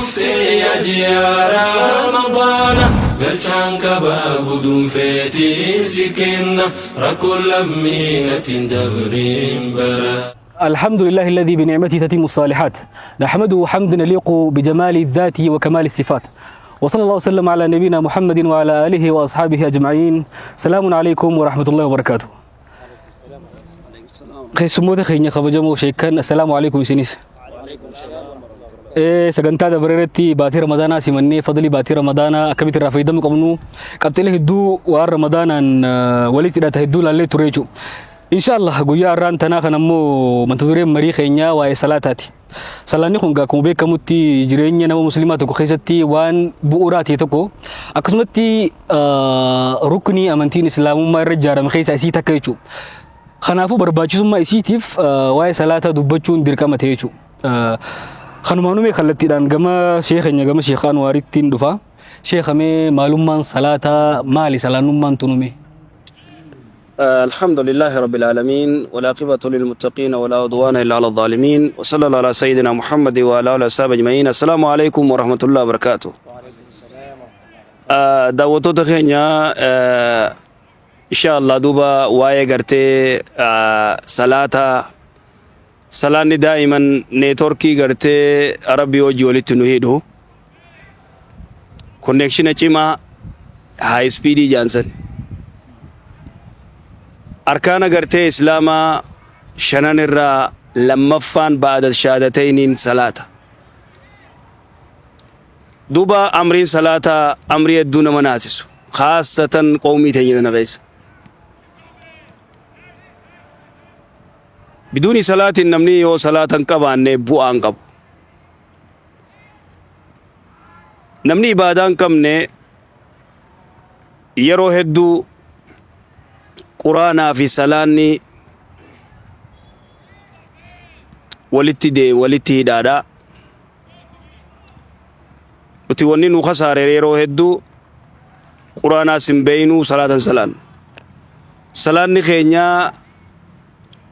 dhuftee yaa ji'a Ramadaana galchaan qaba guduunfeetiin si kenna rakkoon lammii natti hin dabrin bara. الحمد لله الذي بنعمته تتم الصالحات، نحمده حمدا يليق بجمال الذات وكمال الصفات، وصلى الله وسلم على نبينا محمد وعلى آله وأصحابه أجمعين. سلام عليكم ورحمة الله وبركاته. Keessummoota keenya kabajamoo sheekkan, assalaamu alaikum isinis. Sagantaa dabaree irratti baatii Ramadaanaa simannee, fadlii baatii Ramadaanaa akkamitti irraa fayyadamuu qabnu, qabxiilee hedduu waan Ramadaanaan walitti hidhata hedduu ilaallee ture jechuudha. Inshaallah guyyaa har'aan tanaa kan ammoo mata dureen marii keenyaa waa'ee salaataati. Salaanni kun akkuma beekamutti jireenya nama musliimaa tokko keessatti waan bu'uuraa ta'e tokko, akkasumatti ruknii amantiin islaamummaa irra ijaarame keessaa isii takka jechuudha. Kanaafuu barbaachisummaa isiitiif waa'ee salaataa dubbachuun dirqama ta'e jechuudha. Kanumaanuu mee kallattiidhaan gama sheekh keenya, gama Sheekh Anwaarittiin dhufa. Sheekha, mee maalummaan salaataa maali, salaannummaan tunume? الحمد لله رب العالمين، والعاقبة للمتقين، ولا عدوان إلا على الظالمين، وصلى الله على سيدنا محمد وعلى آله وصحبه أجمعين. السلام عليكم ورحمة الله وبركاته. Daawwattoota keenya, insha Allah duuba waa'ee gartee salaata, salaanni daa'iman networkii gartee Rabbii hojii walitti nu hidhu, connection cimaa, high speedii jaansan. Arkaana gartee islaamaa shanan irraa lammaffaan ba'da shahaadatayniin salaata. Duuba amriin salaataa amrii hedduu nama naasisu, khaasatan qawmii teenya tana keessa. Biduuni salaatiin namni yoo salaata hin qabaanne bu'aa hin qabu. Namni ibaadaa hin qabne yeroo hedduu quraanaa fi salaanni walitti dee walitti hidhaadha. Nuti wanni nu kasaare yeroo hedduu quraanaas hin beeynu, salaatan salaannu. Salaanni keenya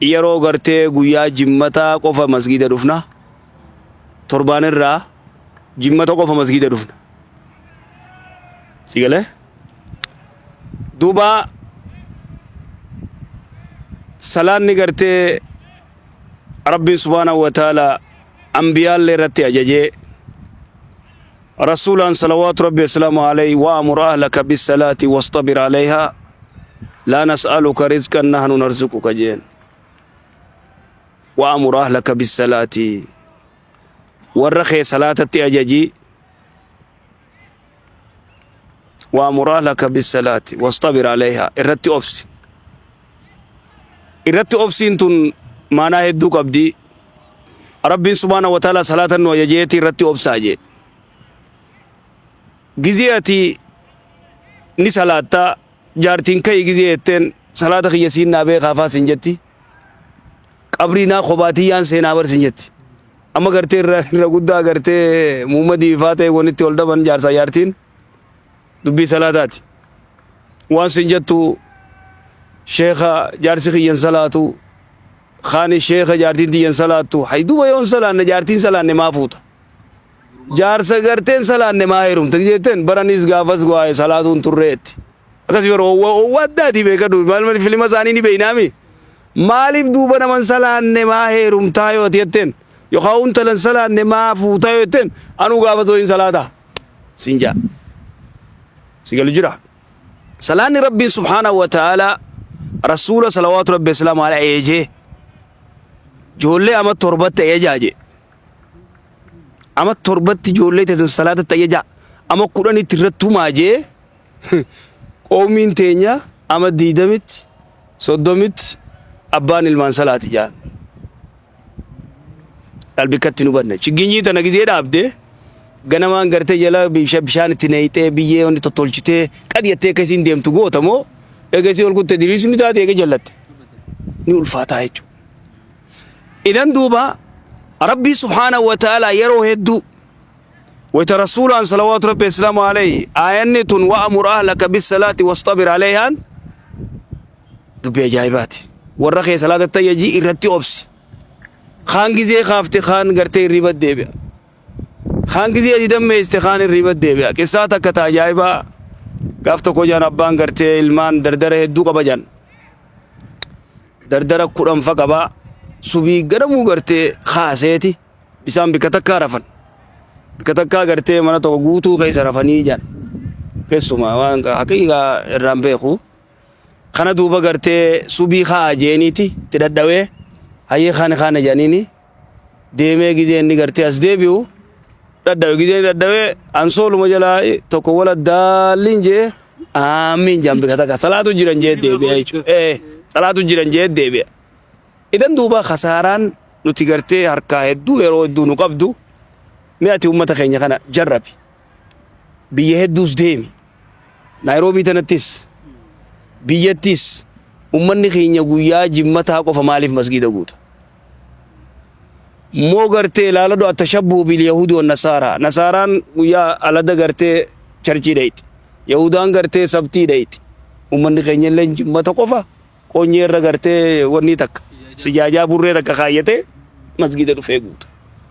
yeroo gartee guyyaa jimmataa qofa masgiida dhufna. Torbaan irraa jimmata qofa masgiida dhufna. Si galee? Duuba salaanni gartee Rabbiin subhaanahu wa ta'ala anbiyaallee irratti ajajee, rasuulaan salawaatu rabbi wasalaamu alayhi, wa'amur ahlaka bissalaati wastabir alayhaa laa nas'aluka rizqan nahnu narzuquka jeen. Wa'amur ahlaka bissalaati, warra kee salaatatti ajaji. Wa'amur ahlaka bissalaati wastabir alayhaa, irratti obsi. Irratti obsiin tun maanaa hedduu qabdi. Rabbiin subhaana wa ta'ala salaata nu ajajeeti irratti obsaa jee. Gizee ati ni salaatta, jaartiin ka'i gizee jetteen, salaata kiyya siin naa beekaa faa sin jetti. Qabrii naa kobaatiyyaan seenaa bar sin jetti. Amma gartee irra guddaa gartee Muhammadii faa ta'e wanitti ol dhaban jaarsaa jaartiin dubbii salaataati. Waan sin jettu, sheekha, jaarsi kiyyan salaatu, kaani sheekha, jaartiin tiyyan salaattu. Hay, duuba yoon salaanne, jaartiin salaanne maa fuuta? Jaarsa garteen salaanne maa heerumta jetteen, baranis gaafas waa'ee salaatuun turreetti. Akkas yeroo owwa addaati beekadhu, maal maal filima isaanii ni beeynaami. Maaliif duuba naman salaanne maa heerumtaa yoo jetteen, yookaan intalan salaanne maa fuutaa yoo jetteen, anuu gaafa too hin salaata siin jaa. Si galu jira. Salaanni Rabbiin subhaanahu wa ta'ala rasuula salawaatu rabbi islaamu ala eejee ijoollee ama 7tti ajajaa jee. Ama 7tti ijoollee teessan salaatatti ajajaa. Ama 10tti irratti tumaa jee. Qoomiin teenya ama 20tti, 30tti abbaan ilmaan salaati jaan. Qalbikkatti nu banne. Chigginyii tana gizee dhaabde ganamaan gartee jala bishaan itti naqxee, biyyee wanni tottolchitee qad jettee akka isiin deemtu goota moo, eega isii ol kutte diriirsi ni taate, eega jallatte ni ulfaataa jechuudha. Idan duuba Rabbii subhaanahu wa ta'ala yeroo hedduu wayta rasuulaan salawaatu rabbi islaamu alayhi aayanni tun, wa'amur ahlaka bissalaati wastabir alayhaan, dubbii ajaa'ibaati. Warra kee salaatatti ajaji, irratti obsi. Kaan gizee kaafte, kaan gartee hirriba deebi'a. Kaan gizee ati dammeessite kaan hirriiba deebi'a. Qissaa takka ta ajaa'ibaa gaaf tokko jaan abbaan gartee ilmaan dardara hedduu qaba jaan. Dardara 10 fa qaba. Subii ganamuu gartee kaaseeti bisaan bikka takkaa rafan. Bikka takkaa gartee mana tokko guutuu keessa rafanii jaan. Keessumaa waan haqiiqaa irraan beeku. Kana duuba gartee subii kaa jeeniiti itti dhadhawee hayyee kaane kaane jedhaniini deemee gizee inni gartee as deebi'u dhadhawe gizee inni dhadhawee ansooluma jalaa tokko wala daalliin jee aamiin jaan bika takka salaatu jiran jee deebi'a jechuudha. Ee salaatu jiran jee deebi'a. Idan duuba kasaaraan nuti gartee harkaa hedduu yeroo hedduu nu qabdu mee ati uummata keenya kana jarrabi. Biyya hedduus deemi. Naayiroobii tanattis biyyattis ummanni keenya guyyaa jimmataa qofa maaliif masgiida guuta? Moo gartee ilaaladhu attashabbuhu bil yahuudi wan nasaaraa. Nasaaraan guyyaa alada gartee charchii dhayxi. Yahudaan gartee sabtii dhayxi. Ummanni keenya illee jimmata qofa qoonyee irra gartee wanni takka sijaajaa burree takka kaayyatee masgiida dhufee guuta.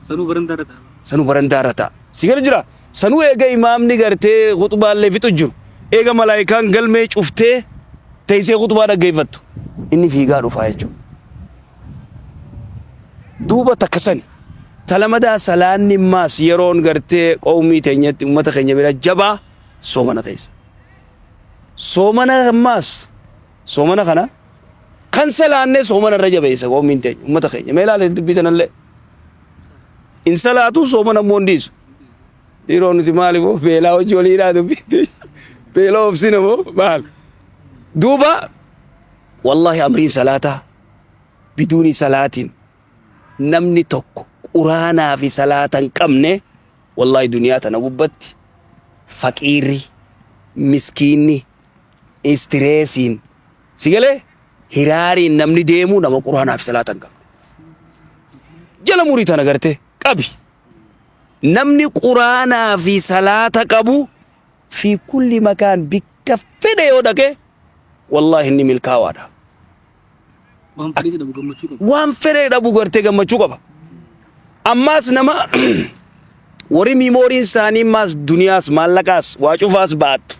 Sanuu barandaa irra ta'a. Sanuu barandaa irra ta'a. Si gala jira. Sanuu eega imaamni gartee khuxbaallee fixu jiru. Eega malaayikaan galmee cuftee teessee khuxbaa dhaggeeffattu. Inni fiigaa dhufaa jechuudha. Duuba takka sani. Talamadaa salaanni maas yeroon gartee qawmii teenyatti uummata keenya bira jabaa soomana keessa. Soomana maas soomana kana kan salaannee soomana irra jabeessa qawmiin teenya uummata keenya. Mee ilaali dubbii tanallee. In salaatu soomana immoo hin dhiisu. Dhiiroo nuti maali moo beelaa hojii waliidhaa dubbiin teenya. Beelaa obsina moo maal? Duuba wallahi amriin salaataa biduuni salaatiin namni tokko quraanaa fi salaata hin qabne wallahi duniyaa tana gubbatti faqiirri miskiinni istireesiin si galee hiraariin namni deemuu nama quraanaa fi salaata hin qabne. Jala murii tana gartee qabi. Namni quraanaa fi salaata qabu fi kulli makaan bikka fedhe yoo dhaqe wallaahi inni milkaawaadha. Waan fedhe dhabu gammachuu qaba. Waan fedhe dhabu gartee gammachuu qaba. Ammaas nama warri miimooriin isaanii maas duniyaas maallaqaas waa cufaas ba'attu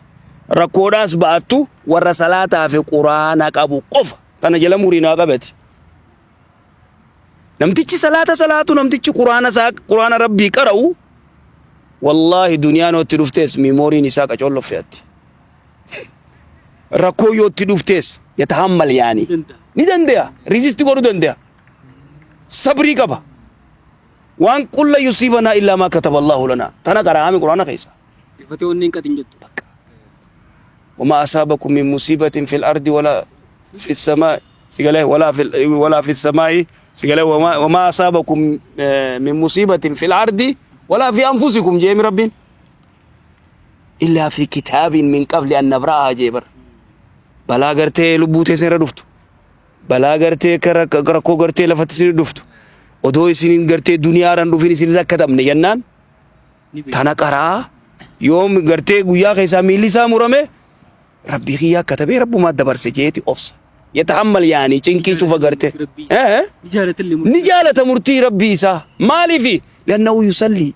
rakkoodhaas ba'attu warra salaataa fi quraana qabu qofa tana jala murii naa qabati. Namtichi salaata salaatu namtichi quraana isaa quraana rabbii qara'u wallaahi duniyaan yoo itti dhuftees miimooriin isaa qacoollo fe'atti. Rakkoo yoo itti dhuftees yatahammal yaani. Danda'a. Ni danda'a. Rizisti godhuu danda'a. Sabrii qaba. Waan qulla yusiibanaa illaa maa kataba Allahu lanaa. Tana qara'aami quraana keessa. Rifatee onneen qaxin jettu. وما أصابكم من مصيبة في الأرض ولا في السماء سيقال ولا في السماء سيقال وما أصابكم من مصيبة في الأرض ولا في أنفسكم جاي من ربين إلا في كتاب من قبل أن نبرأها جيبر بلا غرتي لبوتي سنرى دفتو بلا غرتي كركو غرتي لفت سنرى دفتو odoo isin gartee duniyaaraan dhufin isin rakkatamne jennaan tana qaraa yoom gartee guyyaa keessaa miilli isaa murame rabbii kiyyaa katabee rabbumaa dabarse jeeti obsa yatahammal yaani cinqii cufa gartee Ni jaalatallee murtii. ni jaalata murtii rabbii isaa maaliifi liannahu yusallii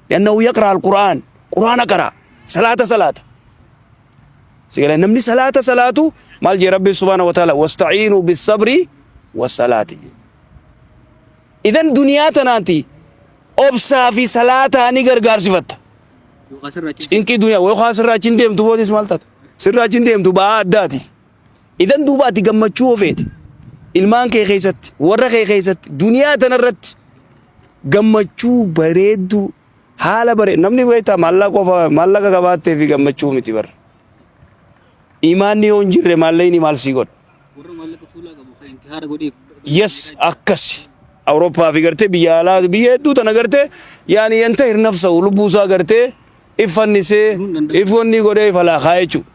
liannahu yaqra alqur'aan qur'aana qara salaata salaata sigala namni salaata salaatu maal jee rabbi subhaanahu wa ta'ala wasta'iinuu bissabri wassalaati idan duniyaa tanaati obsaa fi salaataa ni gargaarsifatta. Yookaan sirraa ciisa. Cinqii duniyaa yookaan sirraa achi hin deemtu bootis maal taata? Sirraa achi hin deemtu ba'aa addaati. Idan duuba ati gammachuu ofeeti. Ilmaan kee keessatti, warra kee keessatti, duniyaa tanarratti gammachuu bareedduu haala bare namni beektaa maallaqa qofa maallaqa qabaattee fi gammachuu miti bara. Imaanni yoo hin jirre maallaqni maal sii godha? Warra maallaqa tuulaa qabu kan intihaara godheef. Yes, akkasi. Awurooppaa fi gartee biyya alaa biyya hedduu tana gartee yaani yantahir nafsahu lubbuu isaa gartee iffannisee ifwanni godhee ifalaa kaa jechuudha.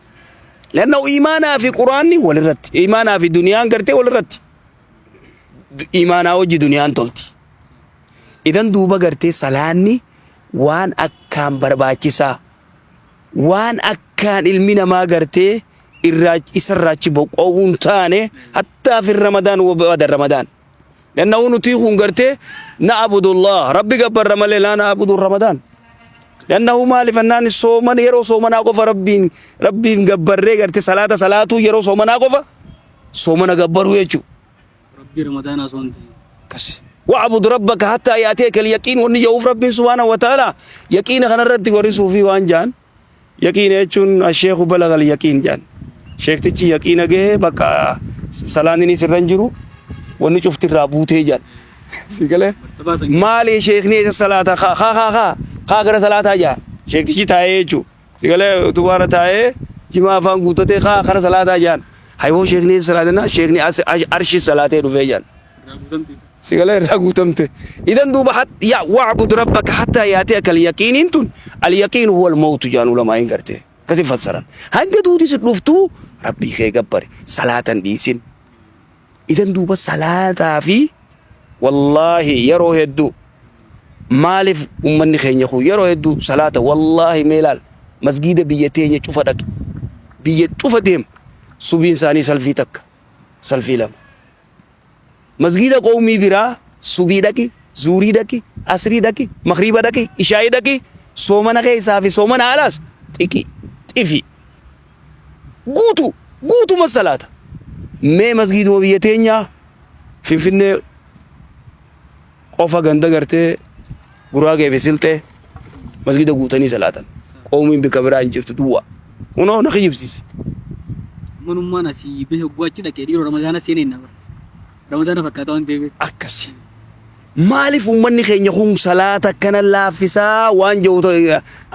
Lanna imaanaa fi quraanni walirratti imaanaa fi duniyaan gartee walirratti imaanaa hojii duniyaan tolti. Idan duuba gartee salaanni waan akkaan barbaachisaa waan akkaan ilmi namaa gartee irraa isarraa achi boqqo'uu hin taane hattaa fi ramadaan wa ba'da ramadaan. Lannahu nuti kun gartee na'abudullah rabbi gabbarra malee laa na'abudu ramadaan. Lannahu maaliif annaan soomana yeroo soomanaa qofa rabbiin rabbiin gabbarree garte salaata salaatuu yeroo soomanaa qofa soomana gabbaruu jechuudha. Rabbii Ramadaanaa osoo hin ta'in. Akkasi. Wa'bud rabbaka hattaa ya'tiyaka al-yaqiin wanni ja'uuf rabbiin subhaanahu wa ta'ala yaqiina kanarratti warri suufii waan ja'an yaqiina jechuun asheeku balagal yaqiin ja'an. Sheektichi yaqiina gahee bakka salaanni sirra hin jiru wanni cufti irraa buutee ja'an. Si galee? Martabaa san Maali sheekni eessa salaata kaa kaa kaa kaa kaa gara salaataa ja'a. Sheektichi taa'ee jechuudha. Si galee utubaarra taa'ee jimaa afaan guuttatee kaa kara salaataa ja'an. Haywoo sheekni eessa salaatanaa sheekni arshi salaatee dhufee ja'an. irraa guutamte. Si galee irraa guutamte. Idan duuba yaa wa'bud rabbaka hattaa yaatiyaka al-yaqiiniin tun al-yaqiinu huwa al-mawtu ja'an ulamaa'iin gartee. Akkasi fassaran. Hanga duuti si dhuftuu rabbii kee gabbari salaatan dhiisin. Idan duuba salaataa fi wallaahi yeroo hedduu maaliif ummanni keenya kun yeroo hedduu salaata wallaahi mee ilaal masgiida biyya teenya cufa dhaqi biyya cufa deem subiin isaanii salfii takka salfii lama masgiida qowmii biraa subii dhaqi zuurii dhaqi asrii dhaqi makriiba dhaqi ishaayii dhaqi soomana keessaa fi soomana alaas xiqi xifi guutu guutuma salaata mee masgiiduma biyya teenyaa finfinnee qofa ganda gartee guraagee fi silxee masgiida guutanii salaatan qoomiin bikka biraa hin jirtu duwwaa kunoo na kijibsiisi Manummaan asii bahe hogguu achi dhaqee dhiiroo Ramadaana seenee nama. Ramadaana fakkaata waan ta'eef. Akkasi maaliif uummanni keenya kun salaata akkana laaffisaa waan jiru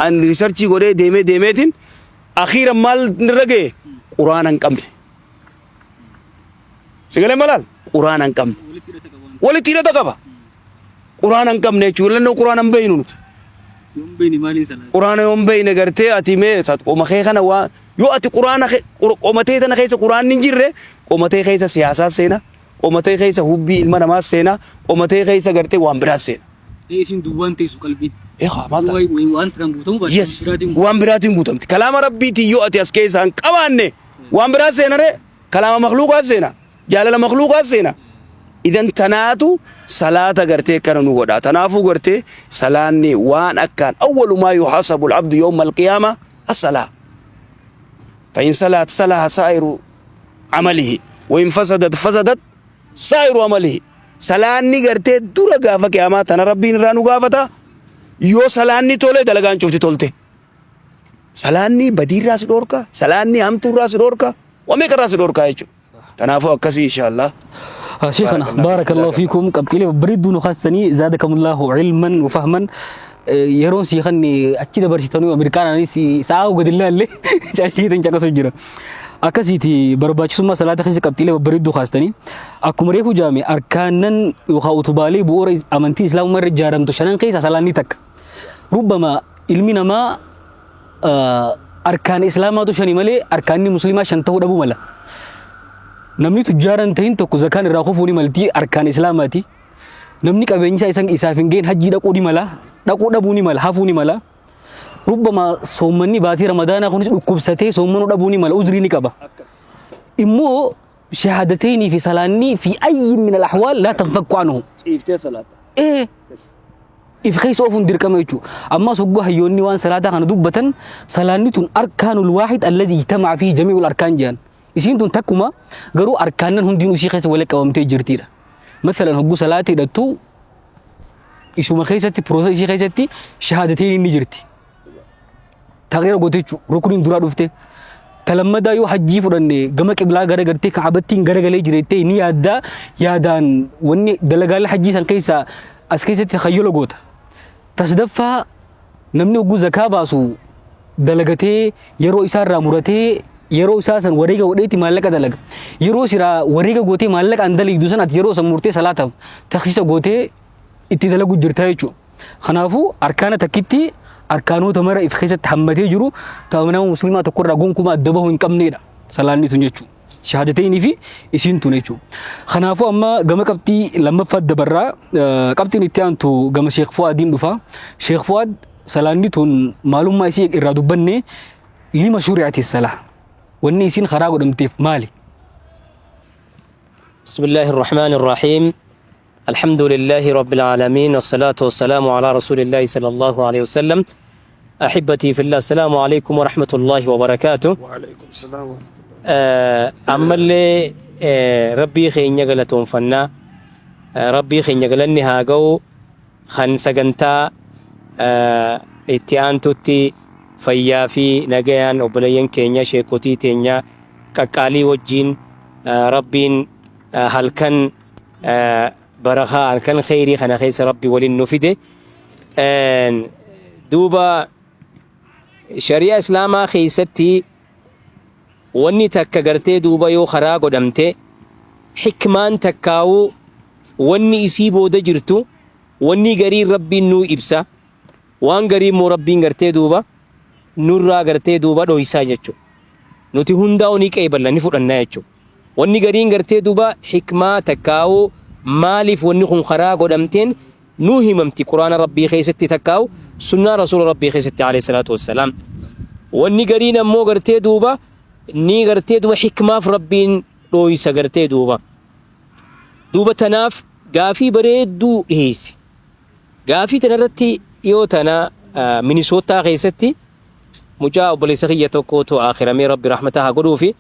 an riisarchii godhee deemee deemeetiin akhiiran maal irra ga'e quraana hin qabne. Sagalee malaal quraana hin qabne. Walitti hidhata qaba waan Walitti hidhata qaba. Quraana hin qabne jechuudha. Lannoo quraana hin beeynu nuti. Yoo hin beekne maaliin salaata? Quraana yoo hin beeyne gartee ati mee qoma kee kana waa yoo ati quraana qomatee tana keessa quraanni hin jirre qomatee keessa siyaasaa seena qomatee keessa hubbii ilma namaa seena qomatee keessa gartee waan biraa seena. Ee isin duwwaan teessu qalbiin. Ee haa maal ta'a? Wanta kan guutamu baate Yes. Waan biraatiin guutamti. Kalaama rabbiitiin yoo ati as keessaa hin qabaanne waan biraa seena ree? Kalaama makluuqaa seena. Jaalala makluuqaa seena. Idan tanaatu salaata gartee akkana nu godha. Tanaafuu gartee salaanni waan akkaan awwalu maa yuhasabu al-abdu yawma al-qiyaama as-salaa. Fa in salaat salaha saa'iru amalihi wa in fasadat fasadat saa'iru amalihi. Salaanni gartee dura gaafa qiyaamaa tana rabbiin irraa nu gaafata. Yoo salaanni tole dalagaan cufti tolte. Salaanni badiirraa si dhorka, salaanni hamtuurraa si dhorka, waa meeqarraa si dhorka jechuudha. Kanaafuu akkasii inshaallah. شيخنا بارك الله فيكم qabxiilee babbareedduu nu kaastanii zaadakumullahu ilman wa fahman yeroon sii kanni achi dabarsitanii Ameerikaanaanis sa'aa gadi ilaalle calliitan caqasu jira. Akkasiiti barbaachisummaa salaata keessa qabxiilee babbareedduu kaastanii akkuma reefu jaame arkaanan yookaan utubaalee bu'uura amantii islaamummaa irra ijaaramtu shanan keessaa salaanni takka. Rubbama ilmi namaa arkaan islaamaatu shani malee arkaanni musliimaa shan ta'uu dhabuu mala. Namni tujjaara hin ta'in tokko zakaan irraa kufuu ni malti arkaan islaamaati. Namni qabeenyi isaa isan isaaf hin ga'in hajjii dhaquu ni mala, dhaquu dhabuu ni mala, hafuu ni mala. Rubbama soommanni baatii ramadaanaa kunis dhukkubsatee soommanuu dhabuu ni mala, uzrii ni qaba. Immoo shahaadateenii fi salaanni fi ayyi min al-ahwaal laa tanfakku anhu. Ciiftee salaata. Ee if keessa oofuun dirqama jechuudha. Ammas hogguu hayyoonni waan salaataa kana dubbatan salaanni tun arkaanul waahid alladhi ijtama'a fihi jami'ul arkaan jedhan. Isiin tun takkuma garuu arkaanan hundinuu isii keessa walitti qabamtee jirtiidha. Masalan hogguu salaata hidhattu isuma keessatti piroosesii isii keessatti shahaadateen ni jirti. Taqriira goote jechuudha. Rukuniin duraa dhufte. Talammadaa yoo hajjii fudhanne gama qiblaa gara gartee ka'abattiin garagalee jira jettee ni yaaddaa yaadaan wanni dalagaalee hajjii san keessaa as keessatti takhayyula goota. Tasdaffaa namni hogguu zakaa baasu dalagatee yeroo isaa irraa muratee yeroo isaa san wareega godheeti maallaqa dalaga. Yeroo siraa wareega gootee maallaqa an dalaydu san ati yeroo san murtee salaataaf taksiisa gootee itti dalagu jirta jechuudha. Kanaafuu arkaana takkitti arkaanota mara if keessatti hammatee jiru ta'u nama musliimaa tokkorraa gonkumaa adda bahuu hin qabneedha. Salaanni tun jechuudha. Shahaadateenii fi isiin tun jechuudha. Kanaafuu amma gama qabxii lammaffaa dabarraa qabxiin itti aantu gama Sheekh Fu'aadiin dhufa. Sheekh Fu'aad salaanni tun maalummaa isii irraa dubbanne lima shuri'ati salaa. Wanni isiin karaa godhamteef maali? بسم الله الرحمن الرحيم الحمد لله رب العالمين والصلاة والسلام على رسول الله صلى الله عليه وسلم. أحبتي في الله، السلام عليكم ورحمة الله وبركاته. وعليكم السلام ورحمة الله. Ammallee rabbii keenya galatoonfannaa. Rabbii keenya galanni haa ga'u kan sagantaa itti aantutti fayyaa fi nagayaan obboleeyyan keenya sheekotii teenya qaqqaalii wajjiin rabbiin halkan barakaa, halkan kheyrii kana keessa rabbi waliin nu fide. Duuba shari'a islaamaa keessatti wanni takka gartee duuba yoo karaa godhamte, hikmaan takkaa'uu wanni isii booda jirtu, wanni gariin rabbiin nuu ibsa, waan garii immoo rabbiin gartee duuba nurraa gartee duuba dhoysaa jechuudha. Nuti hundaa'u ni qeeballa, ni fudhanna jechuudha. Wanni gariin gartee duuba hikmaa takkaa'uu maaliif wanni kun karaa godhamteen nuu himamti quraana rabbii keessatti takkaa'u sunnaa rasuula rabbii keessatti alayhi salaatu wassalaam. Wanni gariin ammoo gartee duuba ni gartee duuba hikmaaf rabbiin dhooysa gartee duuba. Duuba tanaaf gaafii bareedduu dhiheesse. Gaafii tanarratti dhiyoo tana Minisootaa keessatti mucaa obboleessa kiyya tokkotu akhiramee, rabbi rahmata haa godhuufi,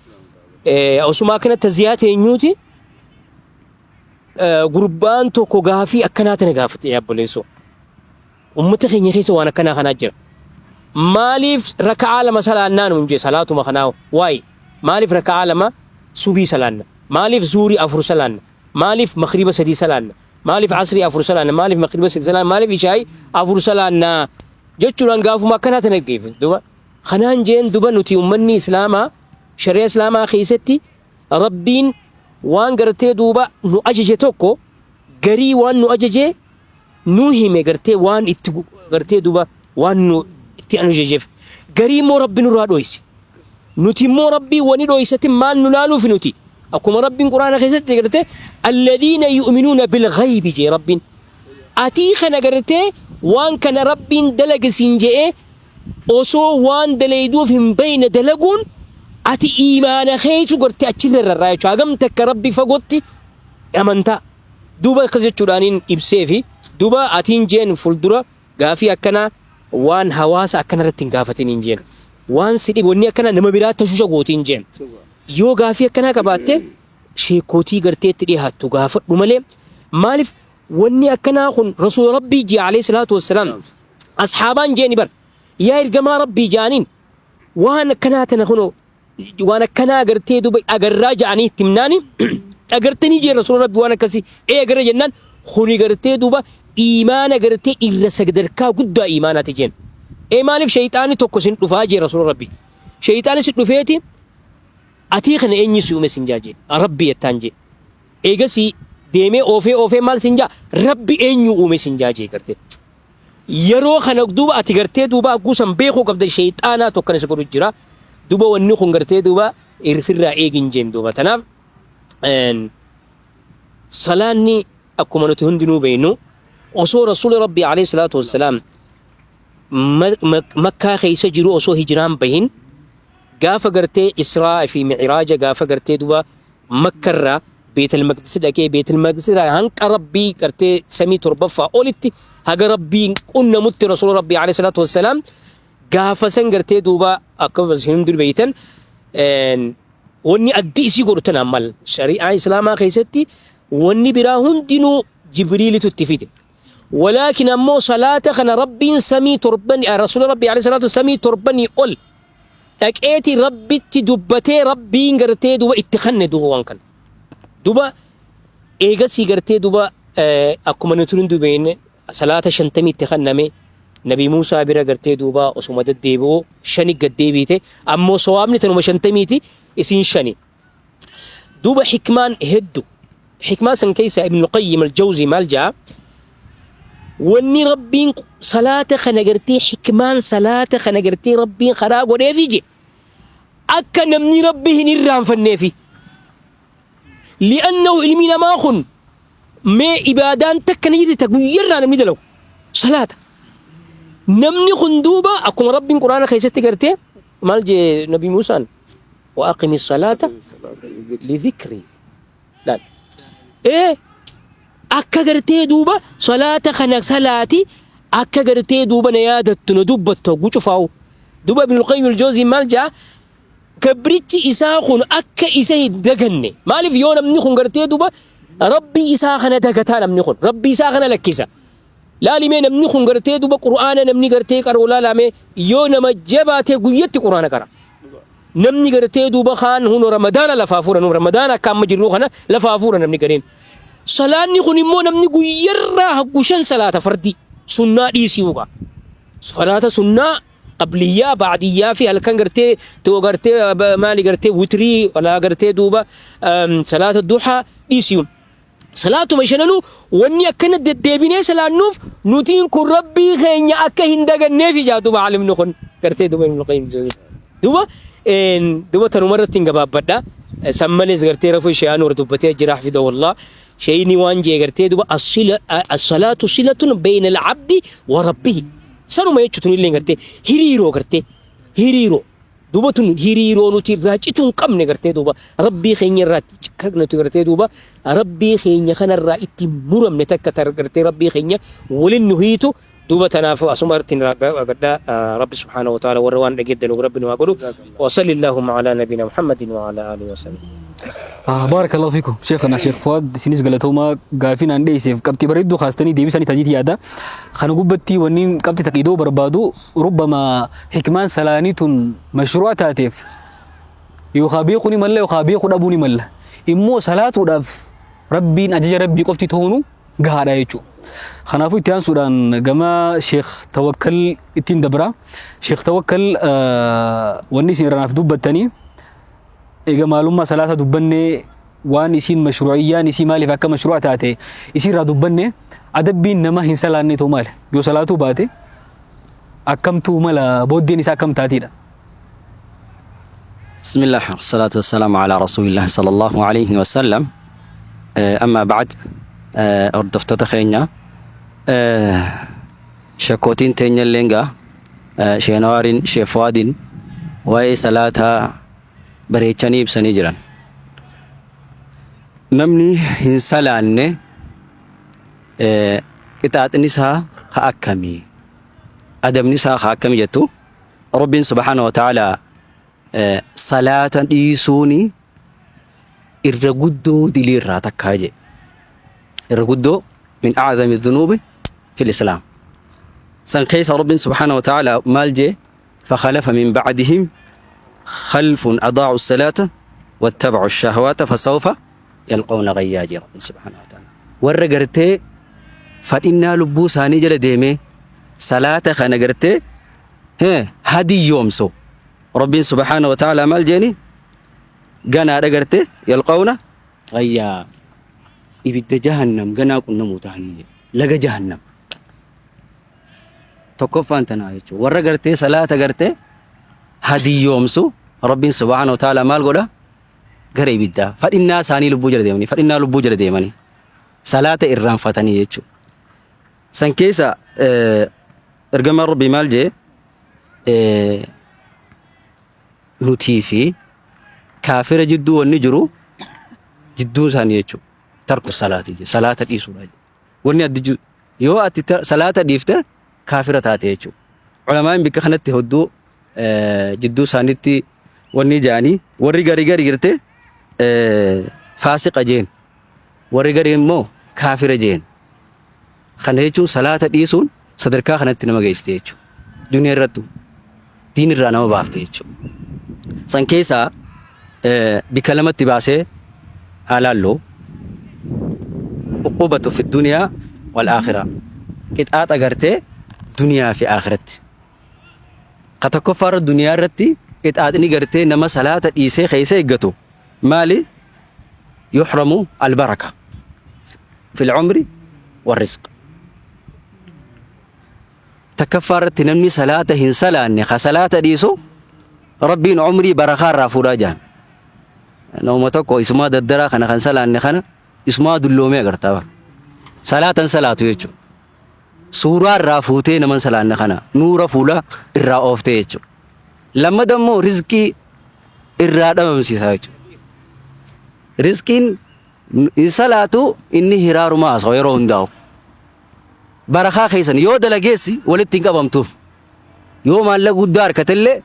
osuma akkana taziyaa teenyuuti gurbaan tokko gaafii akkanaa tana gaafate. Yaa obboleessoo, ummata keenya keessa waan akkanaa kanaa jira. Maaliif raka'aa lama salaannaa nuun jee? Salaatuma kanaa waa'ee maaliif raka'aa lama subii salaanna? Maaliif zuurii afur salaanna? Maaliif makriba sadii salaanna? Maaliif asrii afur salaanna? Maaliif makriba sadii salaanna? Maaliif ishaayii afur salaannaa jechuudhaan gaafuma akkanaa tana geeffe. Duba kanaan jeen, duba nuti ummanni islaamaa shari'a islaamaa keessatti rabbiin waan gartee duuba nu ajaje tokko garii waan nu ajaje nu hime, gartee waan itti gartee duuba waan nu itti ajajeef, garii immoo rabbi nurraa dhoyse. Nuti immoo rabbii wani dhoysatin maal nu laaluuf? Nuti akkuma rabbiin quraana keessatti gartee الذين يؤمنون بالغيب jee, rabbiin atii kana gartee waan kana rabbiin dalage siin je'ee osoo waan dalayduuf hin bayne dalaguun ati iimaana keetu gartee achirra rarraa jechuudha. Hagam takka rabbi fagootti amantaa. Duuba akkas jechuudhaaniin ibsee fi duuba atiin jeen fuuldura gaafii akkanaa waan hawaasa akkana irratti hin gaafatin hin jeen. Waan si dhibu wanni akkana nama biraa tashusha gootiin jeen. Yoo gaafii akkanaa qabaatte sheekootii garteetti dhiyaattu gaafadhu malee, maaliif wanni akkanaa kun? Rasuula rabbii jee alayhi salaatu wassalaam, asxaabaan jeeni bar, yaa ergamaa rabbii jaaniin, waan akkanaa tana kunoo waan akkanaa gartee duuba agarraa ja'anii itti himnaani, agartanii jee rasuula rabbii, waan akkasii ee agarra jennaan, kuni gartee duuba iimaana gartee irra sadarkaa guddaa iimaanaati jeen. Ee maaliif? Shayxaanni tokko sin dhufaa jee rasuula rabbii. Shayxaanni si dhufeeti, atii kana eenyu si uume sin jaa jee, rabbi jettaan jee. Eegasii deemee oofee oofee maal sin jaa? Rabbi eenyu uume sin jaa jee gartee. Yeroo kana duuba ati gartee duuba agguusan beekuu qabda, shayxaanaa tokko si godhu jira. Duuba wanni kun gartee duuba irfirraa eegin jeen duuba. Tanaaf salaanni akkuma nuti hundinuu beeknu osoo rasuulli rabbii alayhi salaatu wassalaam makkaa keessa jiru, osoo hijiraan bahin, gaafa gartee Israa fi Mi'raaja, gaafa gartee duuba makkarraa Beetel Maqdis dhaqee, Beetel Maqdis irraa hanqa rabbii gartee samii torbaffaa olitti haga rabbiin qunnamutti, rasuula rabbii alayhi salaatu wassalaam gaafa san gartee duuba akka hundinuu beeytan wanni addi isii godhu tanaan mal shari'aa islaamaa keessatti wanni biraa hundinuu Jibriilitu itti fide. Walaakin ammoo salaata kana rabbiin samii torbani, rasuula rabbii alayhi salaatu samii torbanii ol dhaqeeti rabbitti dubbatee, rabbiin gartee duuba itti kanne duuba waan kana. Duuba eegasii gartee duuba akkuma nuti hundi beekne salaata 50 itti kanname. Nabi Muusaa bira gartee duuba osuma deddeebi'u shani gad deebiite, ammoo sawaabni tanuma 50ti, isiin shani. Duuba hikmaan heddu. Hikmaa san keessa Ibn Qayyim al-Jawzi maal jaa? Wanni rabbiin salaata kana gartee hikmaan salaata kana gartee rabbiin karaa godheefi je akka namni rabbi hin irraanfanneefi. Li'annahu ilmi namaa kun mee ibaadaan takka ni jirti ta guyyarraa namni dalagu salaata. Namni kun duuba akkuma rabbiin quraana keessatti gartee maal jee Nabi Muusaan? وأقم الصلاة لذكري. Laal ee akka gartee duuba salaata kana salaati. Akka gartee duuba na yaadattu na dubbattu hogguu cufaa'u. Duuba Ibnul Qayyim al-Jawzii maal ja'a? Gabrichi isaa kun akka isa hin daganne. Maaliif yoo namni kun gartee duuba Rabbii isaa kana dagataa namni kun Rabbii isaa kana lakkisa. Laali mee namni kun gartee duuba Qur'aana namni gartee qara'u laalaa mee yoo nama jabaate guyyatti Qur'aana qara. Namni gartee duuba kaan huno Ramadaana lafaa fuudha nu Ramadaana akka amma jirru kana lafaa fuudha namni gariin. Salaanni kun immoo namni guyyarraa haggu shan salaata fardii sunnaa dhiisii ugaa. Salaata sunnaa qabliyyaa ba'diyyaa fi halkan gartee too gartee maali gartee witrii walaa gartee duuba salaata duhaa dhiisii. Salaatuma shananuu wanni akkana deddeebinee salaannuuf nutiin kun Rabbii keenya akka hin daganneef ijaa duuba alimni kun gartee duuba Ibnul Qayyim duuba duuba tanuma irratti hin gabaabbadha. San malees gartee rafuu ishee Anwar dubbatee jira hafidahullah. Sheeyni waan jee gartee duuba as-salaatu silatun bayna al-abdi wa rabbihi. Sanuma jechuun illee gartee hiriiroo gartee hiriiroo. Duuba tun hiriiroo nuti irraa cituu hin qabne gartee duuba Rabbii keenya irraa nuti gartee duuba Rabbii keenya kanarraa itti muramne takka tar gartee Rabbii keenya waliin nu hiitu. Duuba tanaaf asuma irratti gadhaa. Rabbi subhaanahu wa ta'ala warra waan dhageeddan Rabbi nu haa godhu. Wa sallillahumma ala nabina Muhammadin wa ala alihi wa sallam. Baarakallahu fiikum sheekana Sheekh Fuad, isinis galatoomaa. Gaafii naan dhiyeesseef qabxii bareedduu kaastanii deebisanii tajiiti yaada. Kana gubbatti wanni qabxii takka idoo barbaadu, rubbama hikmaan salaanii tun mashruu'a taateef yookaan beekuu ni malla yookaan beekuu dhabuu ni malla. Immoo salaatuudhaaf Rabbiin ajaja Rabbii qofti ta'uunu gahaadha jechuudha. Kanaafuu itti aansuudhaan gama Sheekh Tawakkal ittiin dabra. Sheekh Tawakkal, wanni isin irraa naaf dubbattanii egaa maalummaa salaata dubbannee, waan isiin mashruu'iyyaan isii maaliif akka mashruu'a taate isii irraa dubbanne, adabbiin nama hin salaanne ta'u maali? Yoo salaatuu baate akkamtuu mala, booddeen isaa akkam taatiidha? بسم الله والصلاة والسلام على رسول الله صلى الله عليه وسلم. أما بعد، hordoftoota keenya, sheekootiin teenya illeengaa sheenawaariin sheefuwaadiin waa'ee salaataa bareechanii ibsanii jiran. Namni hin salaanne qixaaxni isaa haa akkamii? Adabni isaa haa akkamii jettu? Rabbiin subhaanahu wa ta'ala salaata dhiisuuni irra guddoo dilii irraa takkaa jedhe. Irra guddoo min a'zami dhunuubi fil islaam. San keessa Rabbiin subhaanahu wa ta'ala maal jee? فخلف من بعدهم خلف أضاعوا الصلاة واتبعوا الشهوات فسوف يلقون غيا jee Rabbiin subhaanahu wa ta'ala. Warra gartee fadhinnaa lubbuu isaanii jala deemee salaata kana gartee hadiyyoomsu, Rabbiin subhaanahu wa ta'ala maal jeeni? Ganaadha gartee يلقون غيا, ibidda jahannam ganaa qunnamuu ta'anii jedhe. Laga jahannam tokkoffaan tanaa jechuudha. Warra gartee salaata gartee hadiyyoomsu Rabbiin subhaanahu wa ta'ala maal godha? Gara ibiddaa fadhinnaa isaanii lubbuu jala deemanii, fadhinnaa lubbuu jala deemanii salaata irraanfatanii jechuudha. San keessa ergamaan Rabbii maal jee? Nutii fi kaafira jidduu wanni jiru jidduu isaanii jechuudha. Tarku salaati jee, salaata dhiisuudha. Wanni addi jiru yoo ati salaata dhiifte kaafira taate jechuudha. Ulamaan bikka kanatti hedduu jidduu isaaniitti wanni jaanii, warri gari gari girte faasiqa jeen, warri gari immoo kaafira jeen. Kana jechuun salaata dhiisuun sadarkaa kanatti nama geessite jechuudha. Duniyaa irrattu diin irraa nama baafte jechuudha. San keessaa bikka lamatti baasee haa laallu. Uqubatu fi duniyaa wal aakhira. Qixaaxa gartee duniyaa fi aakiratti. Ka tokkoffaa irra duniyaa irratti qixaaxni gartee nama salaata dhiisee keessa eeggatu maali? يحرم البركة في العمر والرزق. Takkaffaa irratti namni salaata hin salaanne, ka salaata dhiisu, Rabbiin umrii barakaa irraa fuudhaa jaan. Nama tokko isumaa dardaraa kana kan salaanne kana isumaa dulloomee agartaa bara. Salaatan salaatu jechuudha. Suuraa irraa fuutee naman salaanne kana nuura fuula irraa ooftee jechuudha. Lammata immoo rizqii irraa dhabamsiisa jechuudha. Rizqiin hin salaatu inni hiraarumaa haasa'u yeroo hundaa'u. Barakaa keessan yoo dalageessi walitti hin qabamtuuf. Yoo maallaqa guddaa harkatellee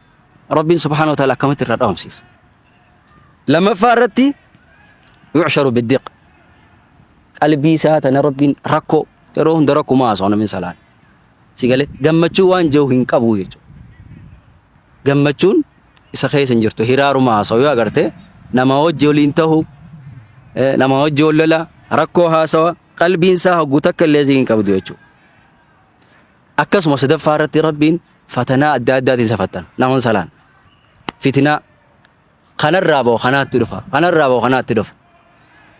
Rabbiin subhaanahu wa ta'ala akkamatti irraa dhabamsiisa. Lammaffaa irratti yu'sharu biddiq. Qalbii isaa tana Rabbiin rakkoo yeroo hunda rakkuma haasa'u namni salaan. Si galee gammachuu waan jiru hin qabu jechuudha. Gammachuun isa keessa hin jirtu hiraaruma haasa'u yoo agarte nama wajji waliin tahu nama wajji wal lola rakkoo haasawa qalbiin isaa hogguu takka illee hin qabdu jechuudha. Akkasuma sadaffaa irratti Rabbiin fatanaa adda addaatiin isa fattana nama salaan. Fitinaa kanarraa ba'u kanaatti dhufa kanarraa ba'u kanaatti dhufa.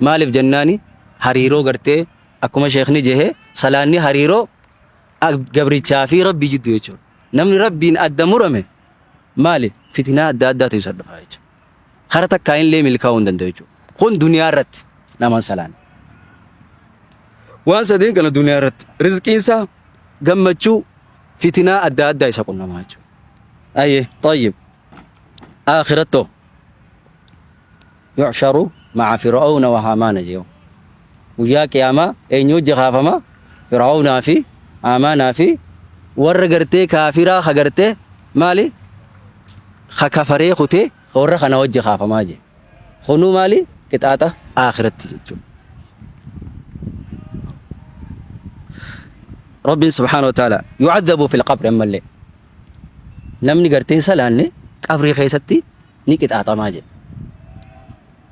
Maaliif jennaani hariiroo gartee akkuma sheekni jehe salaanni hariiroo gabrichaa fi Rabbii jidduu jechuudha. Namni Rabbiin adda murame maali fitinaa adda addaatu isa dhufa jechuudha. Kara takkaa illee milkaa'uu hin danda'u jechuudha. Kun duniyaa irratti nama salaan. Waan sadeen kana duniyaa irratti rizqiin isaa gammachuu fitinaa adda addaa isa qunnamaa jechuudha. Ayyee tayyib aakhirattoo yu'sharu ma'a fir'auna wa haamaana jedhu. Guyyaa qiyaamaa eenyu wajji kaafama? Fir'aunaa fi Haamaanaa fi warra gartee kaafiraa ka gartee maali? Ka kafaree kutee warra kana wajji kaafamaa jedhe. Kunuu maali? Qixaaxa aakiratti jechuudha. Rabbiin subhaanahu wa ta'ala yu'adhabu fil qabri ammallee. Namni gartee hin salaanne qabrii keessatti ni qixaaxamaa jedhe.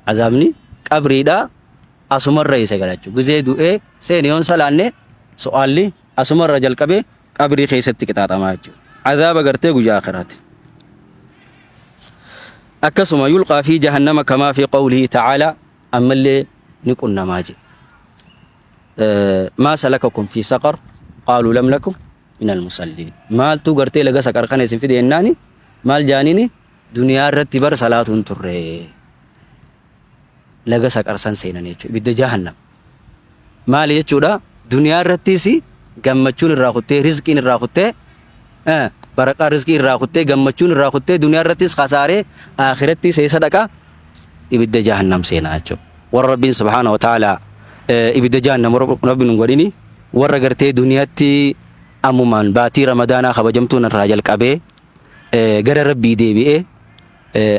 Azaabni qabriidhaa asumarra isa gala jechuudha. Gizee du'ee seene yoon salaanne su'aalli asumarra jalqabee qabrii keessatti qixaaxamaa jechuudha. Azaaba gartee guyyaa akhiraati. Akkasuma yulqaa fi jahannama kamaa fi qawlihi ta'aalaa ammallee ni qunnamaa jedhe. Maa salakakum fi saqar qaaluu lam naku minal musalliin. Maaltu gartee laga saqar kana isin fide jennaani maal jaaniini duniyaa irratti bar salaatuun turre. Laga saqar san seenan jechuudha. Ibidda jahannam. Maali jechuudha? Duniyaa irrattis gammachuun irraa kuttee, rizqiin irraa kuttee, baraqaa rizqii irraa kuttee, gammachuun irraa kuttee, duniyaa irrattis kasaaree, akhirattis eessa dhaqa? Ibidda jahannam seenaa jechuudha. Warra Rabbiin subhaanahu wa ta'ala ibidda jahannam Rabbiin hin godhini warra gartee duniyaatti ammumaan baatii ramadaanaa kabajamtuun irraa jalqabee gara Rabbii deebi'ee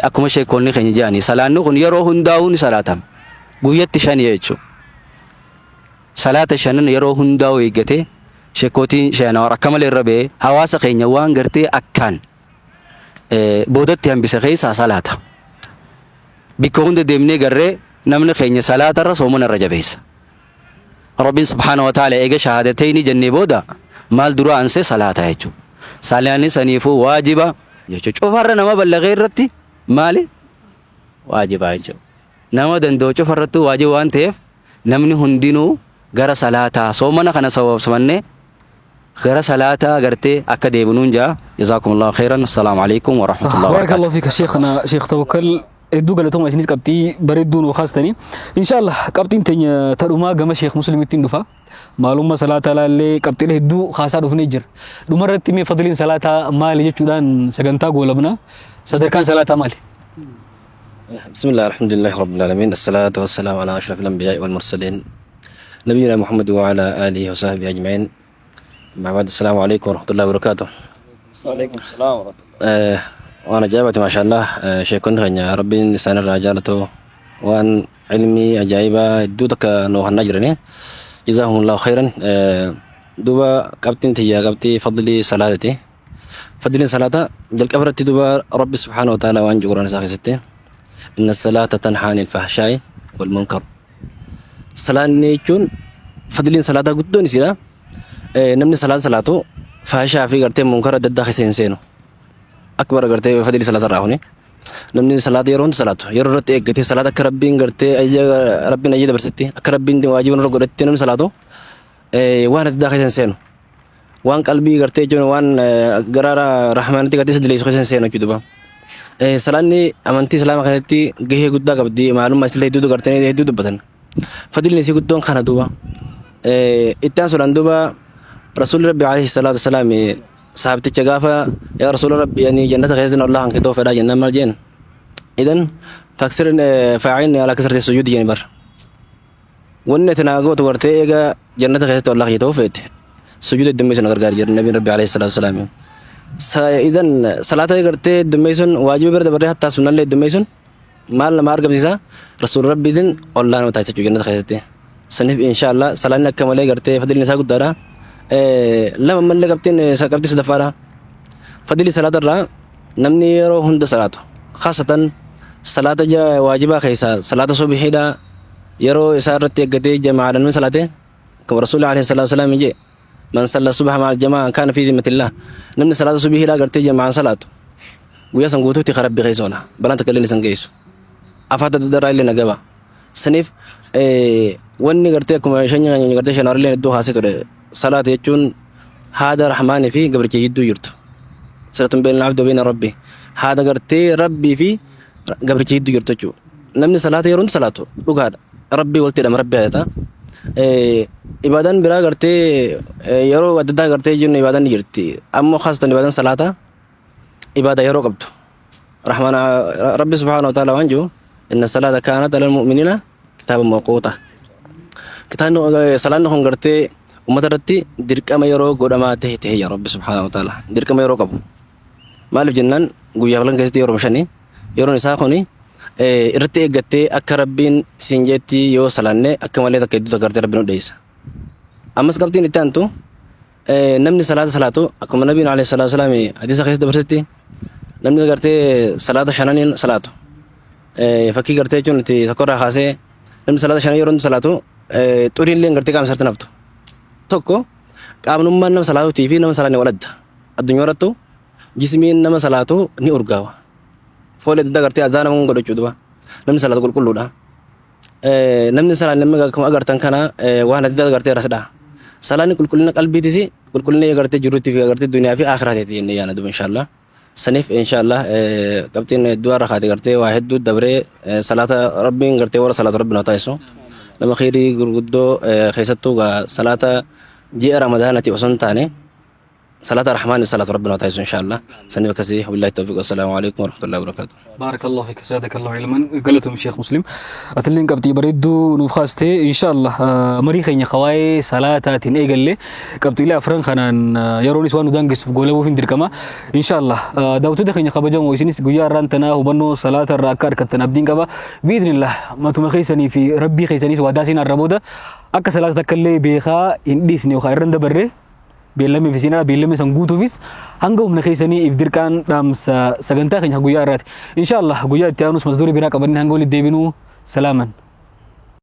Akkuma sheekkoonni keenya jedhani salaanni kun yeroo hundaa'uu ni salaatama. Guyyatti shani jechuudha. Salaata shanan yeroo hundaa'uu eeggatee sheekkootiin sheenawar akka malee irra ba'ee hawaasa keenya waan gartee akkaan boodatti hambise keessaa salaata. Bikka hunda deemnee garree namni keenya salaatarra soomana irra jabeessa. Rabbiin subhaana wa ta'ala eega shahaadatayni jennee booda maal dura aansee salaata jechuudha. Salaanni saniifuu waajiba jechuudha. Cufarra nama ballagee irratti maali? Waajiba jechuudha. Nama danda'u cufarrattuu waajiba waan ta'eef namni hundinuu gara salaataa soomana kana sababsumannee gara salaataa gartee akka deebinuun jaa. Jazaakumullahu khairan. Assalaamu alaikum wa rahmatullahi wa Barakallahu barakatuh. fiika sheekhana Sheekh Tawakkal hedduu galatoma isinis qabxii bareedduu nuu kaastanii. Inshaallah qabxiin teenya tadhumaa gama Sheekh Muslimitti hin dhufa. Maalummaa salaataa laallee qabxiilee hedduu kaasaa dhufnee jira. Dhumarratti mee fadliin salaataa maali jechuudhaan sagantaa goolabna. Sadarkaan salaataa maali? بسم الله الحمد لله رب العالمين الصلاة والسلام على أشرف الأنبياء والمرسلين نبينا محمد وعلى آله وصحبه أجمعين أما بعد السلام عليكم ورحمة الله وبركاته وعليكم السلام ورحمة الله وأنا جابت ما شاء الله شيخ كنا ربي إنسان الرجالته وأن علمي أجايبة دوتك نوح النجرني جزاهم الله خيرا دوبا قبتي انت قبتي فضلي صلاتي فضلي صلاة جل كبرت دوبا ربي سبحانه وتعالى وأن جوران ساخي إن الصلاة تنهى عن الفحشاء والمنكر Salaanni jechuun fadliin salaataa guddoon isiidha. Namni salaata salaatu faashaa fi gartee munkara adda addaa keessa hin seenu. Akka bara gartee fadlii salaata irraa kuni. Namni salaata yeroo hunda salaatu yeroo irratti eeggatee salaata akka rabbiin gartee ajaja rabbiin ajaja dabarsetti akka rabbiin waajiba nurra godhetti namni salaatu waan adda addaa keessa hin seenu. Waan qalbii gartee jechuun waan gara rahmaanitti gartee isa dileessu keessa hin seenu jechuudha. Salaanni amantii islaamaa keessatti gahee guddaa qabdi maalummaa isillee hedduu gartee hedduu dubbatan. Fadilni isii guddoon kana duuba. Itti aansuudhaan duuba rasuulli rabbi alayhi salaatu wasalaam sahabticha gaafa yaa rasuula rabbi ani jannata keessatti Allah hanke ta'uu fedhaa jennaan maal jeen. Idan faksir faa'in ala kasrati sujuudi jeen bar. Wanni ati naa gootu gartee eega jannata keessatti Allah kiyya ta'uu feete. Sujuuda heddummeessuun na gargaari jedhan Nabiin Rabbi alayhi salaatu wasalaam. Idan salaata gartee heddummeessuun waajiba bira dabarree hattaa sunnallee heddummeessuun maal nama argamsiisa? Rasuula Rabbiitiin ollaa nama taasisa jechuudha jannata keessatti. Saniif inshaallah salaanni akka malee gartee fadliin isaa guddaadha. Lama mallee qabxiin qabxii sadaffaadha. Fadli salaata irraa namni yeroo hunda salaatu khaasatan salaata waajibaa keessaa salaata subihiidha yeroo isaa irratti eeggatee jamaadhaan namni salaate akkuma rasuulli alayhi salaatu wasalaam jee man salla subha maal jamaa kaana fi dhimmatillah namni salaata subihiidha gartee jamaan salaatu guyyaa san guutuutti ka rabbi keessa oola balaan takka illee isan geessu afaata daddarraa illee nagaba saniif wanni gartee akkuma shanya gartee shanaarlee iddoo kaasee ture salaata jechuun haada rahmaanii fi gabricha jidduu jirtu silatun beelna abdu beena rabbi haada gartee rabbii fi gabricha jidduu jirtu jechuudha namni salaata yeroo hundi salaatu dhugaadha rabbii walitti hidhama rabbii haadata ibaadaan biraa gartee yeroo adda addaa gartee jennu ibaadaan ni jirti ammoo khaasatan ibaadaan salaata ibaada yeroo qabdu rahmaana rabbi subhaanahu wa ta'ala waan jiru inna salaata kaanat alal mu'minina kitaaba mawquuta kitaabni salaanni kun gartee ummata irratti dirqama yeroo godhamaa ta'e ta'e yaa rabbi subhaanahu wa ta'ala dirqama yeroo qabu maaliif jennaan guyyaa falan keessatti yeroo shanii yeroon isaa kuni irratti eeggattee akka rabbiin siin jeetti yoo salaanne akka malee takka hedduu gartee rabbiin nu dheessa. Ammas qabxiin itti aantu namni salaata salaatu akkuma nabiin alayhi salaatu wasalaam hadiisa keessa dabarsetti namni gartee salaata shananiin salaatu fakkii gartee jechuun itti tokkorraa kaasee namni salaata shanan yeroo salaatu xuriin illee gartee qaama isaatti naftu. Tokko qaamnummaan nama salaatuutii fi nama salaanne wal adda. Addunyaa irrattu jismiin nama salaatu ni urgaawa. Foolii adda addaa gartee azaa nama godhu jechuudha duuba. Namni salaatu qulqulluudha. Namni salaan namni akkuma agartan kana waan adda addaa gartee rasidha. Salaanni qulqullina qalbiitis qulqullina gartee jiruutti fi gartee duniyaa fi aakhiraatiiti jennee yaana duuba inshaallah. Saniif inshaallah qabxiin hedduu har'a kaate gartee waa hedduu dabree salaata rabbiin gartee warra salaatu rabbiin haa taasisu. Nama kheyrii gurguddoo keessattuu salaata ji'a ramadaanati osoo hin taane Salaata Rahmaani salaatu Rabbi nu taasisu inshallah. Saniif akkasii wabillahi tawfiq wassalaamu alaikum warahmatullahi wabarakatuh. Baarakallahu fik zaadakallahu ilman galatum Sheekh Muslim. Atilleen qabxii bareedduu nuuf kaastee inshallah marii keenya kawaa'ee salaataatiin eegalle qabxiilee afran kanaan yeroonis waan nu daangessuuf goolabuuf hin dirqama. Inshallah daawwattoota keenya kabajamoo isinis guyyaa har'aan tanaa hubannoo salaata irraa akka argattan abdiin qaba. Biidnillah matuma keessanii fi rabbii keessaniis waadaa seenaa irra booda akka salaata takka illee beekaa hin dhiisne yookaan irra hin dabarre beellamii fi siinaa beellamii san guutuufis hanga humna keessanii if dirqaan dhaamsa sagantaa keenya guyyaa irraati. Inshaallah guyyaa itti aanus mata duree biraa qabannee hanga walitti deebinuu salaaman.